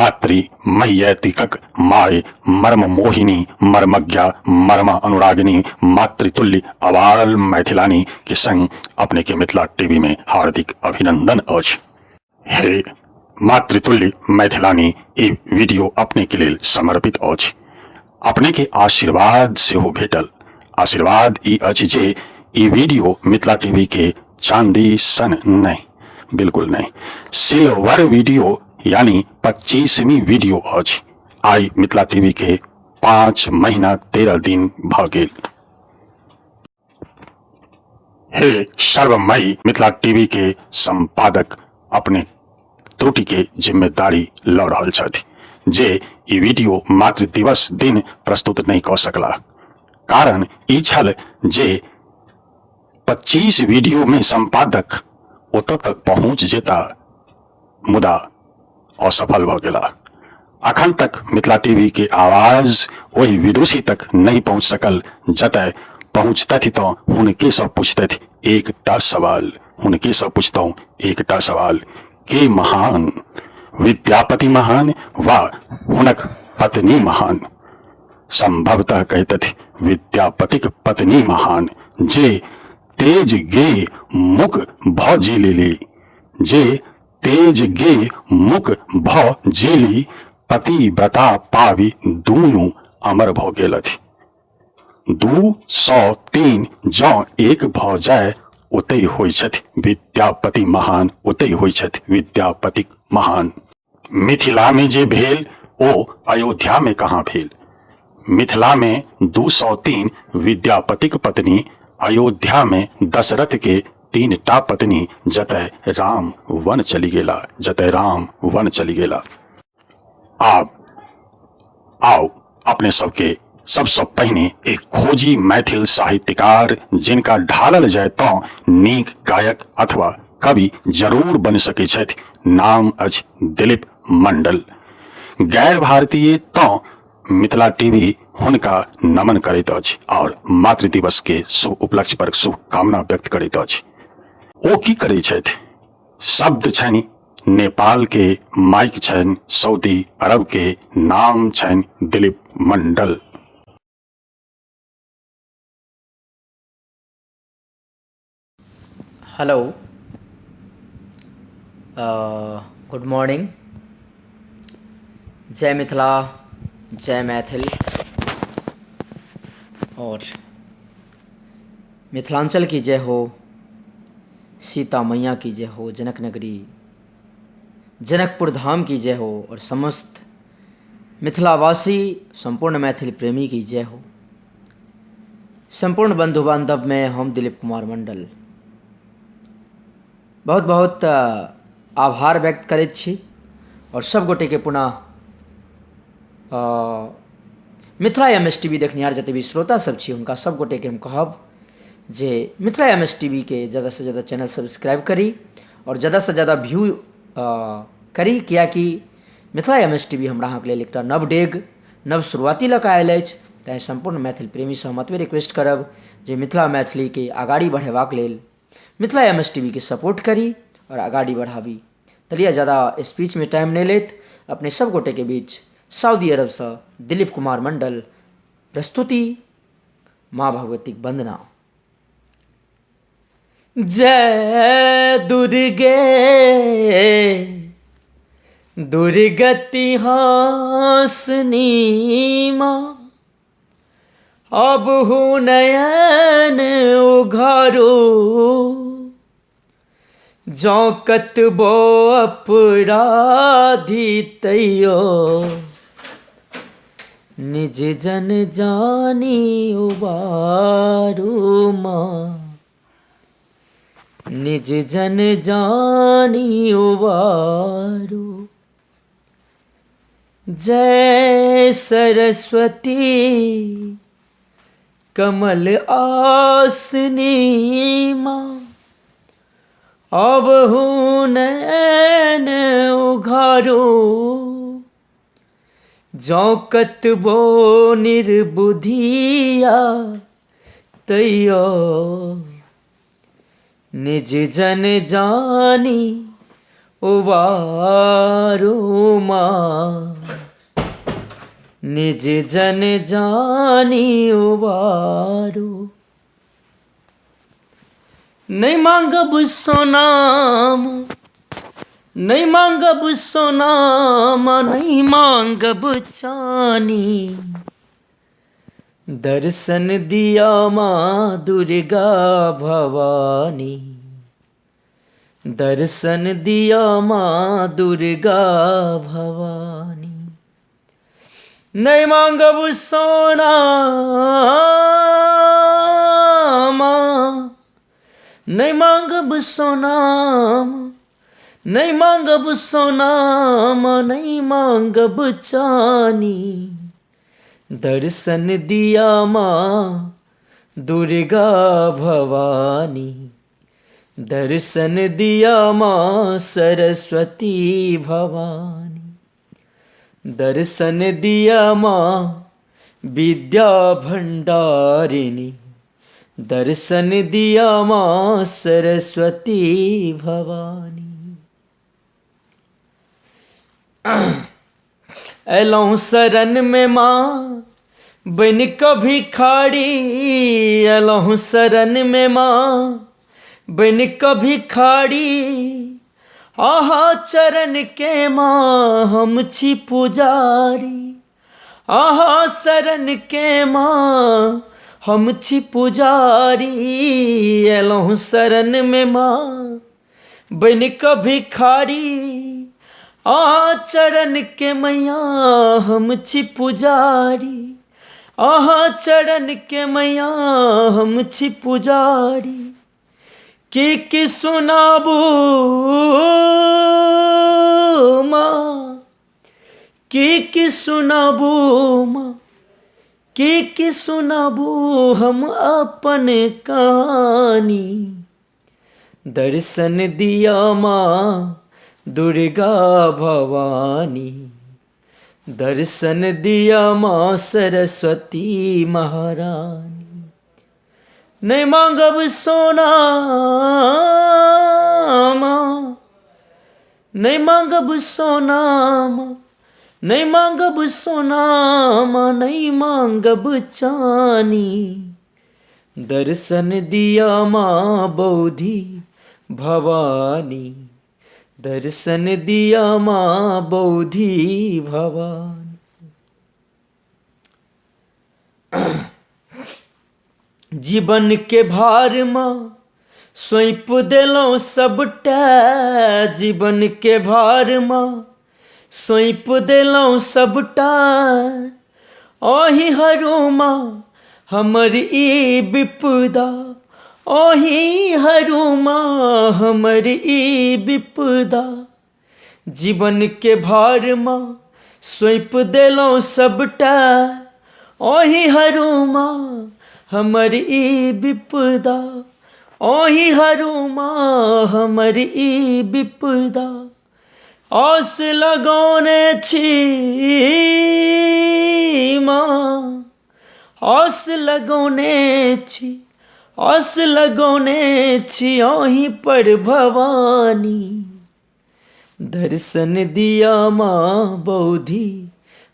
मातृ मह्यतिकक माय मर्म मोहिनी मर्मज्ञा मर्मा अनुरागिनी मातृतुल्य अवाल मैथिलानी के संग अपने के मिथिला टीवी में हार्दिक अभिनंदन अछि। हे मातृतुल्य मैथिलानी, ई वीडियो अपने के लेल समर्पित अछि। अपने के आशीर्वाद सेहो भेटल। आशीर्वाद ई अछि जे ई वीडियो मिथिला टीवी के चांदी सन नहीं, बिल्कुल नहीं, सिल्वर वीडियो यानी 25वीं वीडियो अछि। आइ मिथिला टीवी के 5 महीना 13 दिन भ गेल। हे सर्वमयी मिथिला टीवी के संपादक अपने त्रुटि के जिम्मेदारी ल रहल छथि जे ई वीडियो मातृ दिवस दिन प्रस्तुत नहीं क सकला। कारण ई छल जे 25 वीडियो में संपादक ओतऽ तक पहुंच जेता, मुदा असफल भऽ गेला। अखन तक मिथिला टीवी के आवाज ओहि विदुषी तक नहीं पहुंच सकल जतय पहुंचतथि तो हुनके से पूछतथि एकटा सवाल, हुनके से पूछतहुँ एकटा सवाल, के महान, विद्यापति महान वा हुनक पत्नी महान? संभवतः कहितथि विद्यापतिक पत्नी महान, जे तेज गे मुक भ जी लेली, जे तेज गे मुक भ जेली पतिव्रता पाबि दुनू अमर भ गेलथि। 203 जँ एक भ जाय ओतै होइ छथि विद्यापति महान, ओतै होइ छथि विद्यापतिक महान। मिथिला में जे भेल ओ अयोध्या में कहाँ भेल? मिथिला में 203 विद्यापतिक पत्नी, अयोध्या में दशरथ के 3 टा पत्नी, जतय राम वन चलि गेला, जतय राम वन चलि गेला। आब आउ अपने सबके सबसँ पहिने एक खोजी मैथिल साहित्यकार जिनका ढालल जाय तँ नीक गायक अथवा कवि जरूर बनि सकै छथि, नाम अछि दिलीप मंडल। गैर भारतीय तँ मिथिला टीवी हुनका नमन करैत अछि और मातृ दिवस के शुभ उपलक्ष्य पर शुभकामना व्यक्त करैत अछि। ओ की करै छथि? शब्द छनि नेपाल के, माइक छनि सऊदी अरब के, नाम छनि Dilip Mandal. Hello, good morning, जय मिथिला, जय मैथिल और मिथिलांचल की जय हो, सीता मैया की जय हो, जनक नगरी जनकपुर धाम की जय हो और समस्त मिथिलावासी संपूर्ण मैथिल प्रेमी की जय हो। संपूर्ण बंधु बांधव में हम दिलीप कुमार मंडल बहुत बहुत आभार व्यक्त करैत छी और सब गोटे के पुनः Mithila M S T V देखनिहार जते भी श्रोता सब छी हुनका सब गोटे के हम कहब जे Mithila M S T V के ज़्यादासँ ज़्यादा चैनल सब्सक्राइब करी आओर ज़्यादासँ ज़्यादा व्यू करी, किएकि Mithila M S T V हमरा अहाँके लेल एकटा नव डेग नव शुरुआती लऽ कऽ आयल अछि। तैँ सम्पूर्ण मैथिल प्रेमीसँ हम एतबे रिक्वेस्ट करब जे मिथिला मैथिलीके अगाड़ी बढ़ेबाक लेल Mithila M S T V के सपोर्ट करी आओर अगाड़ी बढ़ाबी। तऽ लिअ ज़्यादा स्पीचमे टाइम नहि लैत अपने सब गोटेके बीच सऊदी अरबसँ दिलीप कुमार मंडल प्रस्तुति माँ भगवतीक वंदना। जय दुर्गे दुर्गति हासनी माँ, अब हूँ नयन उघारो, जँ कतबो अपराधी तैयो निज जन जानी उबारू माँ, निज जन जानी उबारू। जय सरस्वती कमल आसनी माँ, अब हूँ नैन उघारो, जँ कतबो निर्बुधिया तैयो निज जन जानी उबारू माँ, निज जन जानी उबारू। नहि मांगब सोनाम, नहि मांगब सोनाम, नहि मांगब चानी, दर्शन दिया माँ दुर्गा भवानी, दर्शन दिया माँ दुर्गा भवानी। नहि मांगब सोना माँ, नहि मांगब सोना, नहि मांगब सोना माँ, नहि मांगब चानी, दर्शन दिया माँ दुर्गा भवानी, दर्शन दिया माँ सरस्वती भवानी, दर्शन दिया माँ विद्या भंडारिणी, दर्शन दिया माँ सरस्वती भवानी। अयलहुँ शरणमे माँ बनि कऽ भिखारी, अयलहुँ शरणमे माँ बनि कऽ भिखारी, अहाँ चरणके माँ हम छी पुजारी, अहाँ शरणके माँ हम छी पुजारी, अयलहुँ शरणमे माँ बनि कऽ भिखारी, अहाँ चरणके मैया हम छी पुजारी, अहाँ चरणके मैया हम छी पुजारी। की की सुनाबू माँ, की की सुनाबू माँ, की की सुनाबू हम अपन कहानी, दर्शन दिया माँ दुर्गा भवानी, दर्शन दिया माँ सरस्वती महारानी। नहि मांगब सोना माँ, नहि मांगब सोना माँ, नहि मांगब सोना माँ, नहि मांगब चानी, दर्शन दिया माँ बौद्धि भवानी, दर्शन दिया माँ बौद्धि भवानी। जीवन के भार माँ सौंपि देलहुँ सबटा, जीवन के भार माँ सौंपि देलहुँ सबटा, अहीं हरू माँ हमर ई विपदा, अहीं हरू माँ हमर ई विपदा। जीवनके भार माँ सौंपि देलहुँ सबटा, अहीं हरू माँ हमर ई विपदा, अहीं हरू माँ हमर ई विपदा। आस लगौने छी माँ, आस लगौने छी, आस लगौने छी अहीं पर भवानी, दर्शन दिया माँ बौद्धि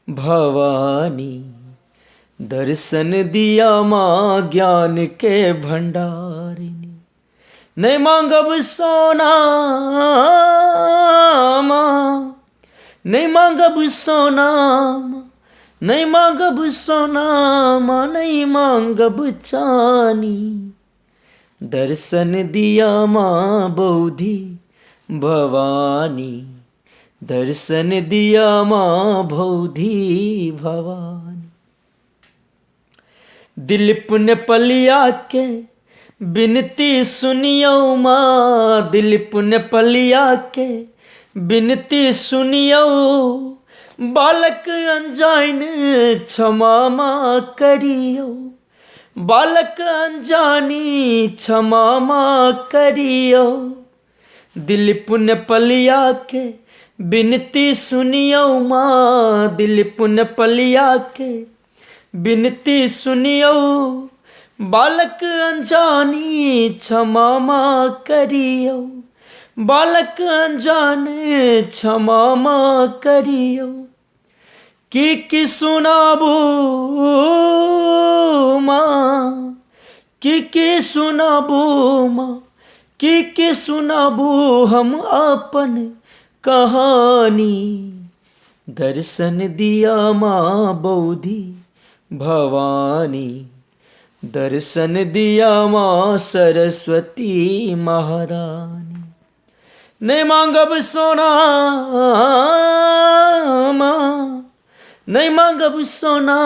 भवानी, दर्शन दिया माँ ज्ञान के भंडारिणी। नहि मांगब सोना माँ, नहि मांगब सोना माँ, नहि मांगब सोना माँ, नहि मांगब चानी, दर्शन दिया माँ बौद्धि भवानी, दर्शन दिया माँ बौद्धि भवानी। दिलीप नेपालिया के विनती सुनियौ माँ, दिलीप नेपालिया के विनती सुनियौ, बालक अनजान क्षमा माँ करियौ, बालक अनजानी क्षमा माँ करियौ। दिलीप नेपालिया के विनती सुनियौ माँ, दिलीप नेपालिया के विनती सुनियौ, बालक अनजानी क्षमा माँ करियौ, बालक अनजान क्षमा माँ करियौ। की की सुनाबू माँ, की की सुनाबू माँ, की की सुनाबू हम अपन कहानी। दर्शन दिया माँ बौद्धि भवानी, दर्शन दिया माँ सरस्वती महारानी। नहि मांगब सोना माँ, नहि मांगब सोना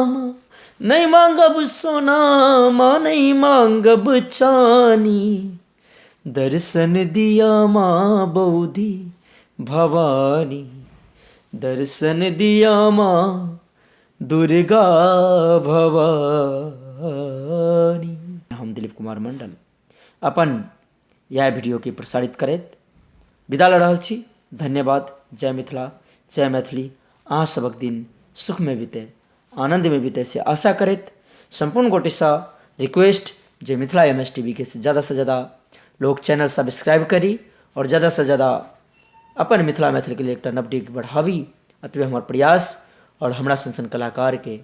माँ, नहि मांगब सोना माँ, नहि मांगब चानी। दर्शन दिया माँ बौद्धि भवानी, दर्शन दिया माँ दुर्गा भवानी। हम दिलीप कुमार मंडल अपन इएह वीडियोके प्रसारित करैत विदा लऽ रहल छी। धन्यवाद। जय मिथिला, जय मैथिली। अहाँ सभक दिन सुखमे बीतय, आनन्दमे बीतय से आशा करैत सम्पूर्ण गोटेसँ रिक्वेस्ट जे Mithila M S T V के ज़्यादासँ ज़्यादा लोक चैनल सब्सक्राइब करी आओर ज़्यादासँ ज़्यादा अपन मिथिला मैथिलीके लेल एकटा नव डेग बढ़ाबी, एतबे हमर प्रयास। आओर हमरा सन सन कलाकारके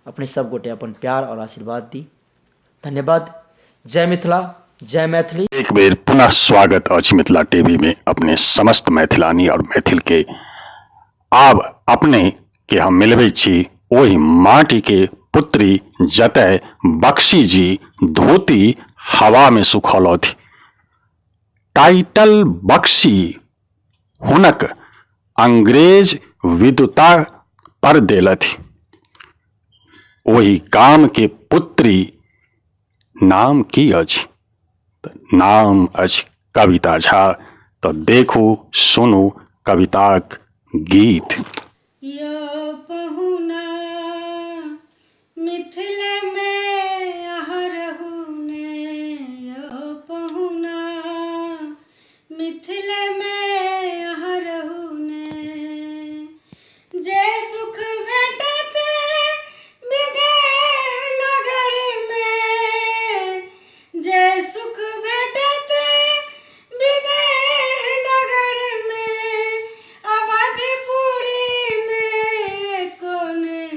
अपने सब गोटे अपन प्यार आओर आशीर्वाद दी। धन्यवाद। जय मिथिला, जय मैथिली। एक बेर पुनः स्वागत अछि मिथिला टीवी में अपने समस्त मैथिलानी और मैथिल के। आब अपने के हम मिलबै छी ओहि माटी के पुत्री जतय बख्शी जी धोती हवा में सुखौलथि। टाइटल बख्शी हुनक अंग्रेज विद्वता पर देलथि। ओहि गाम के पुत्री नाम की अछि? तऽ नाम अछि कविता झा। तऽ देखू सुनू कविताक गीत। यौ पहुना मिथिलेमे अहाँ रहू ने, यौ पहुना मिथिलेमे अहाँ रहू ने। जे सुख भेटत विदेह नगरमे, जे सुख भेटत विदेह नगरमे, अवधपुरीमे कोने।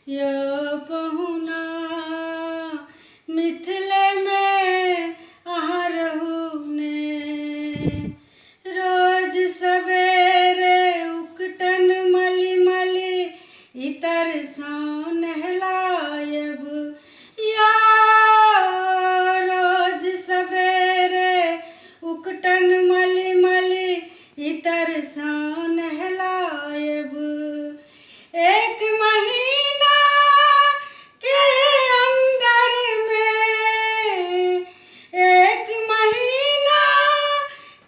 यौ पहुना मिथिलेमे अहाँ रहू ने। रोज सवेरे उकटन मलि मलि इतर सँ नहलायब, या रोज सवेरे उकटन मलि मलि इतर सँ नहलायब। एक महीना के अंदर में, एक महीना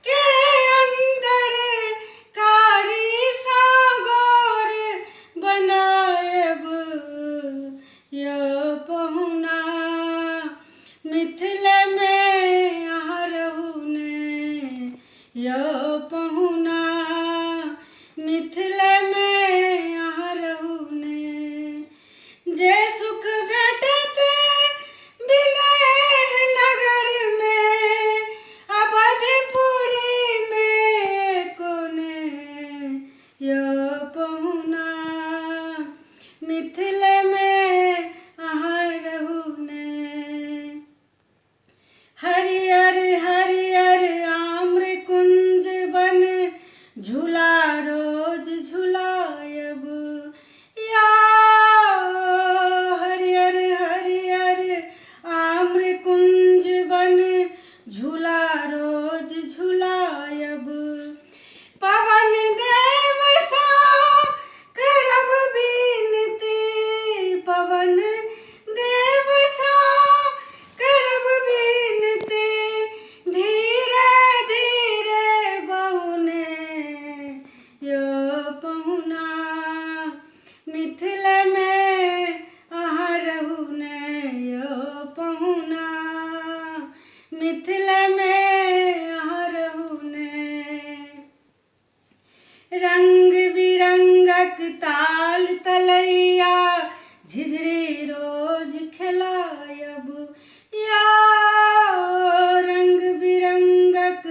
के अंदर कारी सागोर बनायब। यो पहुना मिथिले में अहाँ रहू ने, यो पहुना मिथिले में अहाँ रहू ने। जे सुख भेटत विदेह नगर में, अवधपुरी में कोने। यो पहुना मिथिले में अहाँ रहू ने। हरियर हरियर आम्र कुंज बन झूला रोज झुलायब, या हरियर हरियर आम्र कुंज बन झूला रोज झुलायब। पवन देव सा करब विनती, पवन देव सा करब विनती, धीरे धीरे बहुने। यो पहुना मिथिले में अहाँ रहू ने, यो पहुना मिथिले में अहाँ रहू ने। रंग बिरंगक ताल तलैया झिझरी रोज खेलायब, या रंग बिरंगक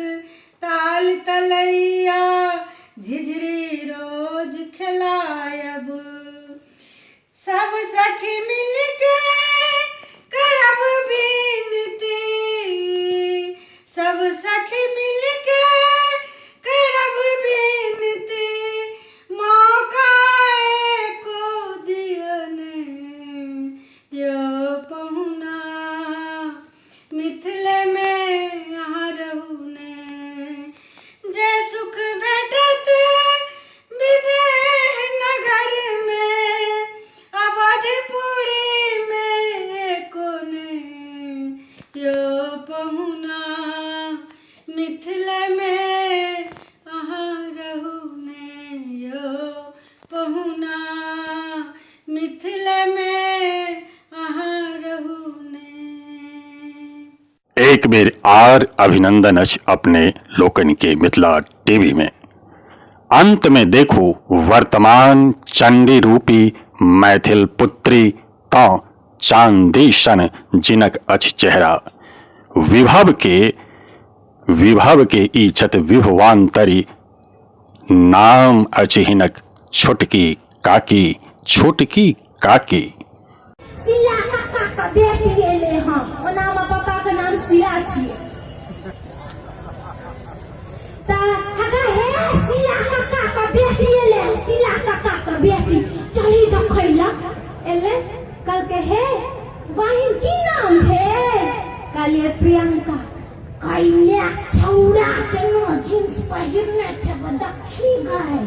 एक बेर आर अभिनंदन अछि अपने लोकनि के मिथिला टीवी में। अंत में देखू वर्तमान चंडी रूपी मैथिल पुत्री तँ चांदी सन जिनक अछि चेहरा। विभव के विभव के ई छथि विभवांतरी, नाम अछि हिनक छोटकी काकी, छोटकी काकी। सिया काका के बेटी एले हँ। ओना हमर पापा के नाम सिया छियै। तऽ हगा हे सिया काका के बेटी एले हँ, सिया काका के बेटी चली देखै लए एले। कहलकै हे बहिन की नाम भेल? कहलियै प्रियंका। कइने छौड़ा छै ने जींस पहिरने छै देखी गए।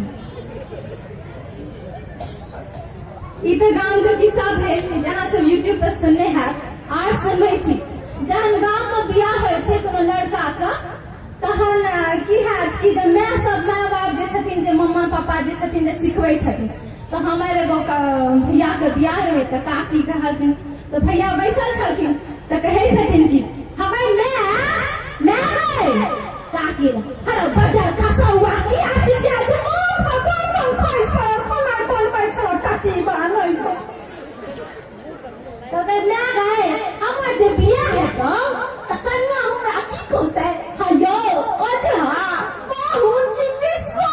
ई तऽ गाम के किस्सा भेल जे अहाँ सब यूट्यूब पर सुनने हैब आर सुनबै छी। जहन गाम मे बियाह होइ छै कोनो लड़का के तहन की हैत कि जे माय सब माय बाप जे छथिन जे मम्मा पापा जे छथिन जे सिखबै छथिन। तऽ हमर एगो भैया के बियाह रहै तऽ काकी कहलखिन, तऽ भैया बैसल छलखिन तऽ कहै छथिन कि हमर माय माय गै काकी हर बजार खसौआ की आछि छै आछि माथ पर बर्तन खसि पड़ल खाना बनबै छलहुँ टटी बानै तऽ कहै माय गै हमर जे बियाह हेतौ तऽ कन्या हमरा की कहतै? हयौ ओझा पाहुन की मिस्सा।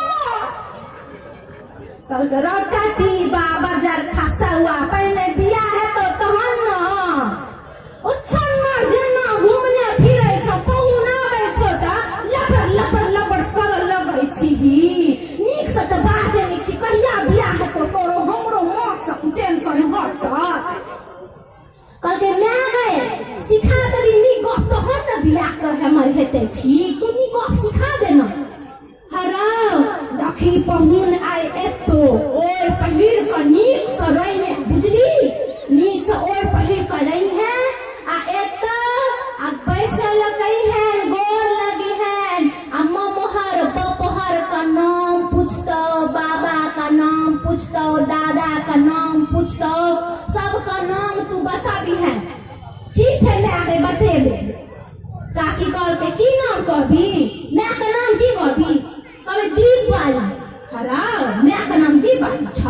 कहलकै रटती बाबा जर खसौआ पहिने बियाह हेतौ तहन न। उच्छन्नर जेना घुमने फिरै छौ, पाहुन आबै छौ तऽ लबर लबर लबर करऽ लगै छीही, नीकसँ तऽ बाजै नहि छी। कहिया बियाह हेतौ तोरो हमरो माथसँ टेंशन हटत। कहलकै माय गै सिखा देबी नीक गप तहन ने बियाह के हमर हेतै ठीक, तू नीक गप सिखा दे ने। हराउ दखी पहुन आइ एतो ओढ़ पहिर कऽ नीकसँ रहिहे, बुझली? नीकसँ ओढ़ पहिर कऽ रहिहे आ एतऽ आ बैसऽ लए कहिहेन, गोर लगिहेन आ ममहर बपहर के नाम पूछतौ, बाबा के नाम पूछतौ, दादा के नाम पूछतौ, सबके नाम तू बताबिहेन। ठीक छै माय गै बतेबै। काकी कहलकै की नाम कहबी? माय के नाम की कहबी? कहबै दीप वाली। हराउ माय के नाम दीप वाली छ?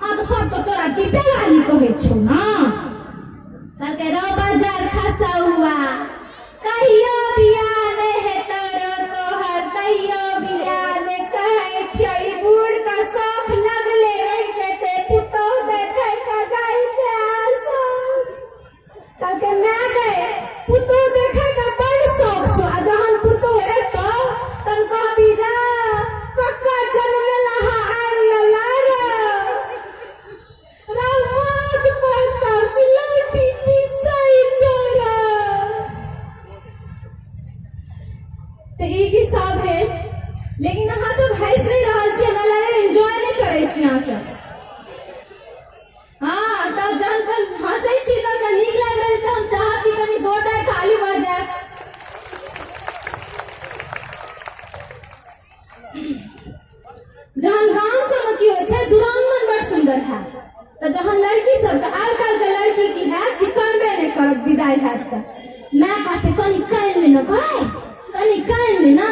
हाँ तऽ सब तऽ तोरा दीपे वाली कहै छौ ना। कहलकै रौ बाजार खसौआ कहियो बियाह नहि हेतौ रौ तोहर, कहियो बियाह नहि। कहै छै बूढ़ के शौख लगले रहि जेतै पुतोहु देखै के गाय प्यास। कहलकै माय गै पुतोहु देखै के बड़ शौख छौ आ जहन पुतोहु एतौ तहन कहबी रे कक्का जनमेला हा आनि लेला रे रे माथ पर तऽ सिलौटी पिसै छौ रे। तऽ ई किस्सा भेल। लेकिन अहाँ सब हँसि नहि रहल छी, हमरा लागैए एन्जॉय नहि करै छी अहाँ सब। हाँ तब जहन हंसै छी तऽ नीक लागि रहल तऽ हम चाहब कि कनि जोरदार ताली भऽ जाय। जहन गाँव सबमे की होइ छै दुरांगमन बड़ सुन्दर हैत तऽ जहन लड़की सबके आइ काल्हिके लड़की की हैत कि कनबे नहि करत विदाई हैत तऽ माय कहतै कनि कानि ले ने गै, कनि कानि ले ना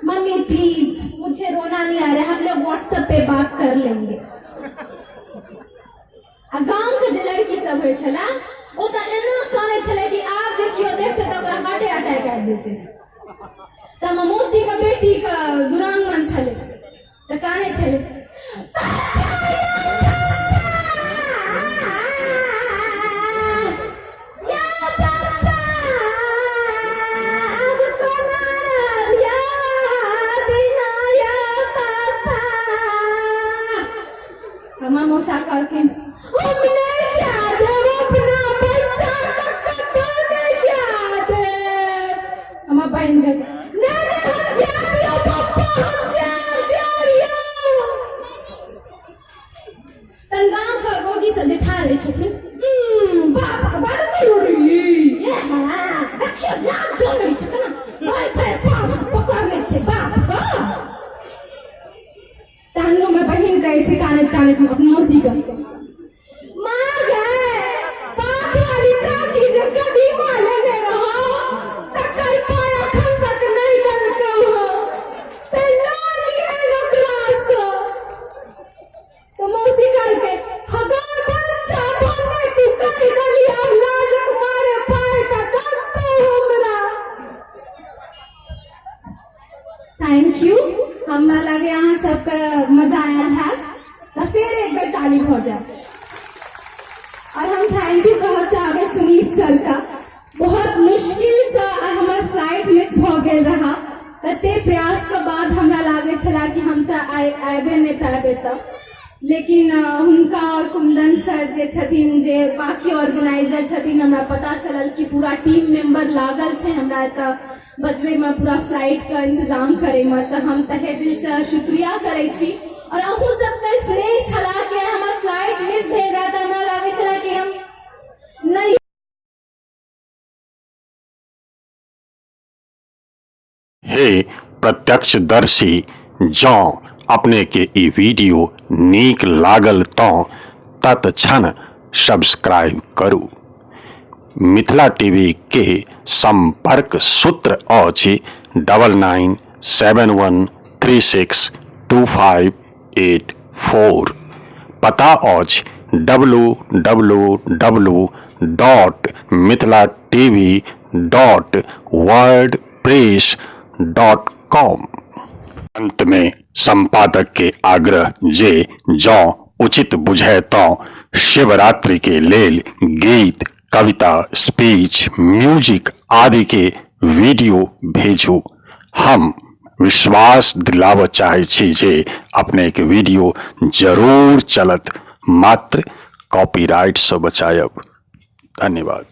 मम्मी प्लीज मुझे रोना नहीं आ रहा है, हम लोग व्हाट्सएप पे बात कर लेंगे। आ गाम के जे लड़की सब होइ छलै ओ तऽ एना कानै छलै कि आब जे केओ देखतै तऽ ओकरा हार्टे अटैक आबि जेतै। तऽ हमर मौसी के बेटी के दुरांगमन छलै तऽ कानै छलै। या पापा आब कोना या बिना या पापा। हमर मौसा कहलखिन हम नहि जा देब अपना बच्चा के कतौ नहि जा देब। हमर बहिन गेल नहि नहि हम जायब यौ पप्पा हम जायब जायब यौ। तहन गाम के रोगी सब जे ठाढ़ रहै छथिन, बाबा बड़ जरूरी देखियौ नाम जनै छै केना भाइ भाइ पाँच पकड़ने छै बाप के। तहन हमर बहिन कहै छै कानैत कानैत अपन मौसी के, माँ गै बाप वाली काकी जे कदीमा लेने रहौ तकर और हम thank you कहऽ चाहबै सुनीत सर का। बहुत मुश्किल से हमर फ्लाइट मिस भऽ गेल रहा। कते प्रयास के बाद हमरा लागै छला कि हम तऽ आइ आबे नहि पाबे तऽ, लेकिन हुनका और कुंदन सर जे छथिन, जे बाकी ऑर्गेनाइजर छथिन, हमरा पता चलल कि पूरा टीम मेंबर लागल छै हमरा एतऽ बचबैमे, पूरा फ्लाइटके इंतजाम करैमे, तऽ हम तहे दिलसँ शुक्रिया करै छी। और अहूँ सबके स्नेह छला कि हमर फ्लाइट मिस भेल रहा तऽ हमरा लागै छला कि हम नहि। हे प्रत्यक्षदर्शी, जँ अपनेके ई वीडियो नीक लागल तँ तत्क्षण सब्सक्राइब करू। मिथिला टीवी के संपर्क सूत्र अछि 9971362584। पता अछि W W W dot Mithila TV dot WordPress dot com. अंत में संपादक के आग्रह जे जँ उचित बुझय तँ शिवरात्रि के लेल गीत, कविता, स्पीच, म्यूजिक आदि के वीडियो भेजू। हम विश्वास दिलाबऽ चाहै छी जे अपनेक वीडियो जरूर चलत, मात्र कॉपीराइट सँ बचायब। धन्यवाद।